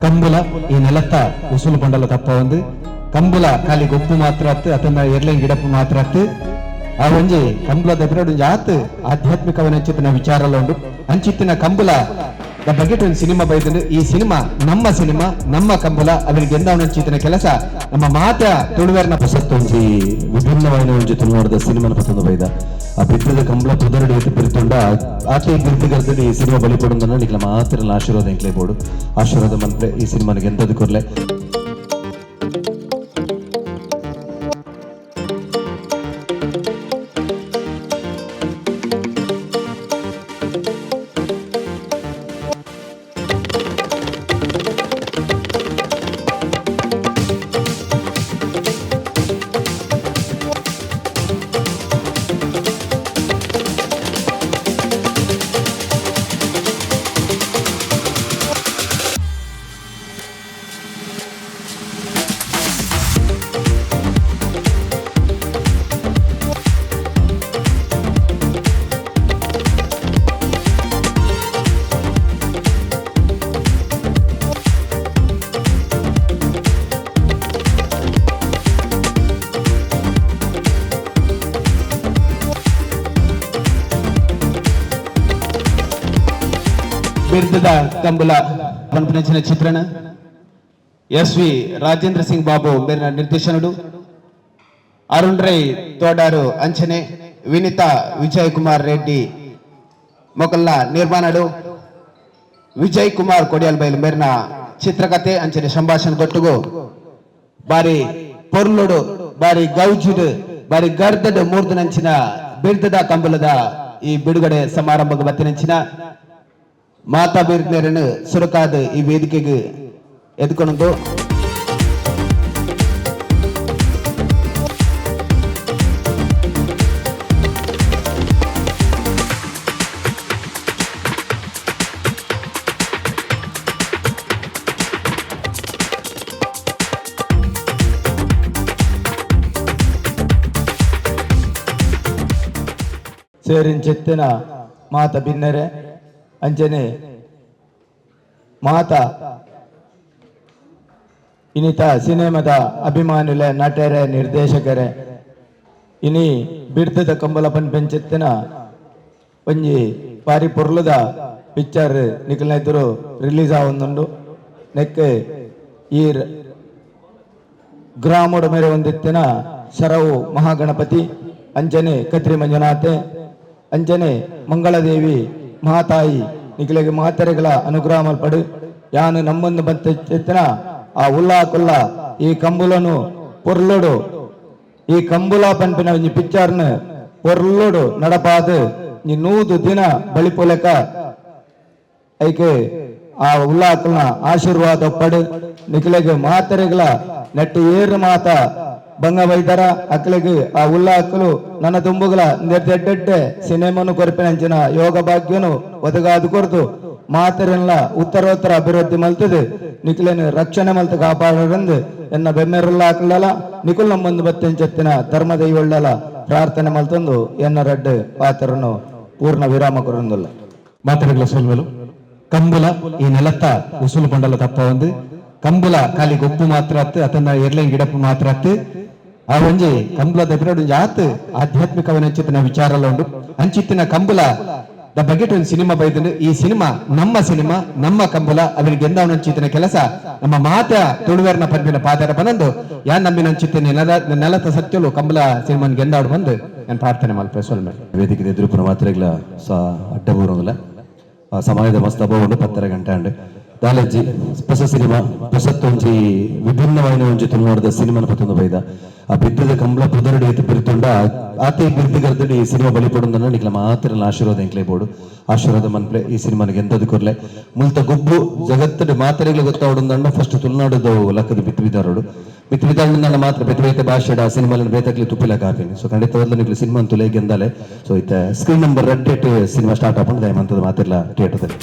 ಕಂಬುಲ ಈ ನೆಲತ್ತ ಉಸುಲು ಪಂಡಲ ತಪ್ಪ ಒಂದು ಕಂಬುಲ ಖಾಲಿ ಗೊಪ್ಪು ಮಾತ್ರ ಅತ್ತು ಅತನ ಎರ್ಲೆನ್ ಗಿಡಪ್ಪು ಮಾತ್ರ ಅತ್ತು. ಆ ಒಂಜಿ ಕಂಬುಲದ ಎದುರು ಒಂಜಿ ಆತ್ ಆಧ್ಯಾತ್ಮಿಕವನಂಚಿತ್ತಿನ ವಿಚಾರಲ ಉಂಡು. ಅಂಚಿತ್ತಿನ ಕಂಬುಲ ದ ಬಗೆಟ್ ಒಂದು ಸಿನಿಮಾ ಬೈದುಂಡು. ಈ ಸಿನಿಮಾ ನಮ್ಮ ಸಿನಿಮಾ, ನಮ್ಮ ಕಂಬುಲ, ಅದನ್ನ ಗೆಂದವನಂಚಿತ್ತಿನ ಕೆಲಸ ನಮ್ಮ ಮಾತ ತುಳುವೆರ್ನ. ಹೊಸತ್ತೊಂಜಿ ವಿಭಿನ್ನವಾಯಿನ ಒಂಜಿ ತುಳುನಾಡದ ಸಿನಿಮಾನ ಪತ್ತೊಂದು ಬೈದ. ಆ ಬಿತ್ತದ ಕಂಬಳ ಪುದರಡಿ ಏತ್ ಬಿರ್ತುಂಡ ಆತೆ ಬಿರ್ತಿಗರ್ದಲ್ಲಿ ಈ ಸಿನಿಮಾ ಬಲಿ ಪಡುಂದನ್ನ ನಿಕ್ಲ ಮಾತ್ರ ಆಶೀರ್ವಾದ ಎಂಕ್ಲೆ ಬೋಡು. ಆಶೀರ್ವಾದ ಮನ್ಪೆ, ಈ ಸಿನಿಮಾನಿಗೆ ಎಂತದ್ದು ಕೊರ್ಲೆ. ಬಿರ್ದದ ಕಂಬುಲ ಪನ್ಪುನಂಚಿನ ಚಿತ್ರಣ ಎಸ್ ವಿ ರಾಜೇಂದ್ರ ಸಿಂಗ್ ಬಾಬು ಮೇರಿನ ನಿರ್ದೇಶನಡು, ಅರುಣ್ ರೈ ತೋಡಾರು ಅಂಚನೆ ವಿನಿತಾ ವಿಜಯ್ ಕುಮಾರ್ ರೆಡ್ಡಿ ಮೊಕಲ್ನ ನಿರ್ಮಾಣಡು, ವಿಜಯ್ ಕುಮಾರ್ ಕೊಡಿಯಲ್ ಬೈಲ್ ಮೇರಿನ ಚಿತ್ರಕಥೆ ಅಂಚನೆ ಸಂಭಾಷಣೆ ದೊಟ್ಟುಗು ಬಾರಿ ಪೊರ್ಲುಡು, ಬಾರಿ ಗೌಜುಡು, ಬಾರಿ ಗರ್ದಡು ಮೂರ್ದನಂಚಿನ ಬಿರ್ದದ ಕಂಬುಲದ ಈ ಬಿಡುಗಡೆ ಸಮಾರಂಭಕ್ಕೆ ಬತ್ತಿನಂಚಿನ ಮಾತಾ ಬಿರ್ದನೇರನ್ನು ಸುರಕಾದ ಈ ವೇದಿಕೆಗೆ ಎದ್ಕೊಂಡು ಸೇರಿಂಚೆತ್ತಿನ ಮಾತ ಬಿನ್ನೆರೆ ಅಂಚನೆ ಮಾತ ಇನಿತ ಸಿನಿಮಾದ ಅಭಿಮಾನುಲೆ, ನಟರೆ, ನಿರ್ದೇಶಕರೆ, ಇನಿ ಬಿಡ್ತದ ಕಂಬಲ ಪನ್ಪೆಂಚೆತ್ತಿನ ಒಂಜಿ ಬಾರಿ ಪೊರ್ಲುದ ಪಿಕ್ಚರ್ ನಿಕಲ್ನ ಎದುರು ರಿಲೀಸ್ ಆವೊಂದುಂಡು. ನೆಕ್ ಈ ಗ್ರಾಮದ ಮೇರೆ ಒಂದಿತ್ತಿನ ಶರವು ಮಹಾಗಣಪತಿ ಅಂಚನೆ ಕತ್ರಿ ಮಂಜುನಾಥೆ ಅಂಚನೆ ಮಂಗಳದೇವಿ ಮಹಾತಾಯಿ ನಿಕಲೆಗೆ ಮಾತೆರೆಗಳ ಅನುಗ್ರಹ ಮಲ್ಪಡು. ಯಾನು ನಮ್ಮೊಂದು ಬತ್ತಿನ ಆ ಉಲ್ಲಾ ಕುಲ್ಲ ಈ ಕಂಬುಲನು ಪೊರ್ಲುಡು, ಈ ಕಂಬುಲ ಪನ್ಪಿನ ಒಂಜಿ ಪಿಕ್ಚರ್ನ ಪೊರ್ಲುಡು ನಡಪಾದ್ ಈ 100 ದಿನ ಬಳಿಪೊಲೆಕ ಐಕೆ ಆ ಉಲ್ಲಾಕಲ್ನ ಆಶೀರ್ವಾದ ಪಡು. ನಿಕಲೆಗೆ ಮಾತೆರೆಗಳ ನೆಟ್ಟು ಏರು ಮಾತ ಬಂಗ ಬೈದರ ಅಕ್ಲೆಗ್ ಆ ಉಲ್ಲಾಕಲು ನನ್ನ ತುಂಬುಗಳ ದೆಡ್ಡೆಡ್ಡೆ ಸಿನಿಮಾನು ಕೊರಪಿನಂಚಿನ ಯೋಗ ಭಾಗ್ಯನು ಒದಗಾದು ಕೊರ್ದು ಮಾತೆರೆಲ್ಲ ಉತ್ತರೋತ್ತರ ಅಭಿವೃದ್ಧಿ ಮಲ್ತದೆ ನಿಕ್ಲೇನು ರಕ್ಷಣೆ ಮಲ್ತು ಕಾಪಾಡರಂದು ಎನ್ನ ಬೆಮ್ಮೆರುಲ್ಲ ಹಾಕಲಲ್ಲ ನಿಕುಲ್ ನಮ್ಮೊಂದು ಬತ್ತೆಂಚೆತ್ತಿನ ಧರ್ಮ ದೈವಳ್ಳಲ ಪ್ರಾರ್ಥನೆ ಮಲ್ತಂದು ಎನ್ನ ರಡ್ಡು ಪಾತ್ರನು ಪೂರ್ಣ ವಿರಾಮ ಕೊರಂದುಲ್ಲ. ಮಾತುಗಳ ಸೊಲ್ವೆಲು. ಕಂಬುಲ ಈ ನೆಲತ್ತ ಉಸುಲು ಪಂಡಲ ತಪ್ಪ ಒಂದು ಕಂಬುಲ ಖಾಲಿ ಗೊಪ್ಪು ಮಾತ್ರ ಅತ್ತು ಅತನ ಎರ್ಲೆನ್ ಗಿಡಪ್ಪು ಮಾತ್ರ ಅತ್ತು. ಆ ಒಂಜಿ ಕಂಬುಲದ ಎದುರು ಒಂಜಿ ಆತ್ ಆಧ್ಯಾತ್ಮಿಕವನಂಚಿತ್ತಿನ ವಿಚಾರಲ ಉಂಡು. ಅಂಚಿತ್ತಿನ ಕಂಬುಲ ದ ಬಗೆಟ್ ಒಂದು ಸಿನಿಮಾ ಬೈದುಂಡು. ಈ ಸಿನಿಮಾ ನಮ್ಮ ಸಿನಿಮಾ, ನಮ್ಮ ಕಂಬುಲ, ಅದನ್ನ ಗೆಂದವನಂಚಿತ್ತಿನ ಕೆಲಸ ನಮ್ಮ ಮಾತ ತುಳುವೆರ್ನ ಪನ್ಪಿನ ಪಾದರ ಪನಂದು ಯಾನ್ ನಂಬಿನಂಚಿತ್ತಿನ ನೆಲತ ಸತ್ಯಲು ಕಂಬುಲ ಸಿನಿಮಾನ್ ಗೆಂದಾಡು ಬಂದು ನಾನು ಪ್ರಾರ್ಥನೆ ಮಲ್ಪೆ. ಸೊಲ್ಮೆ. ವೇದಿಕೆ ಎದುರುಪುನ ಮಾತ್ರೆಗ್ಲ ಸ ಅಡ್ಡ ಬೂರೊಂದುಲ್ಲ. ಆ ಸಮಯದ ಮಸ್ತ್ ಅಬ್ಬ ಉಂಡು, 10:30 ಗಂಟೆ ಅಂಡ್. ದಾಲಜ್ಜಿ ಹೊಸ ಸಿನಿಮಾ ಹೊಸತ್ತೊಂಜಿ ವಿಭಿನ್ನವಾಯಿನ ಒಂಜಿ ತುಳುನಾಡದ ಸಿನಿಮಾನ ಪತ್ತೊಂದು ಬೈದ. ಆ ಬಿದ್ದದ ಕಂಬಳ ಪುದರಡಿ ಏತ್ ಬಿರ್ತುಂಡ ಆತೆ ಬಿರ್ತಿಗರ್ದಲ್ಲಿ ಈ ಸಿನಿಮಾ ಬಲಿ ಪಡುಂದನ್ನ ನಿಕ್ಲ ಮಾತ್ರ ಆಶೀರ್ವಾದ ಎಂಕ್ಲೆ ಬೋಡು. ಆಶೀರ್ವಾದ ಮನ್ಪ್ಲೆ, ಈ ಸಿನಿಮಾನಿಗೆ ಎಂತದ್ದು ಕೊರ್ಲೆ. ಮುಲ್ತ ಗೊಬ್ಬು ಜಗತ್ತಡ್ ಮಾತೆರೆಗ್ಲ ಗೊತ್ತಾವಡುಂದಂಡ ಫಸ್ಟ್ ತುಳುನಾಡದ ಲಕ್ಕದ ಬಿತ್ತು ಬಿದ್ದಾರೋಡು ಬಿತ್ತು ಬಿದ್ದಾಂಡ ಮಾತ್ರ ಬೇತೆ ಬೇತೆ ಭಾಷೆಡ ಸಿನಿಮಾಲ ಬೇತಕ್ಲಿ ತುಪ್ಪಿಲ ಕಾಪಿನಿ. ಸೊ ಖಂಡಿತವಾಗ್ಲೂ ನಿಕ್ಲೆ ಸಿನಿಮಾ ತುಲೆ ಗೆಂದಾಲೆ. ಸೊ ಇತ್ತೆ screen number red cinema start ಆಪುಂಡು. ದಯಮಂತದ ಮಾತಿರ್ಲ ಥಿಯೇಟರ್ದಲ್ಲಿ.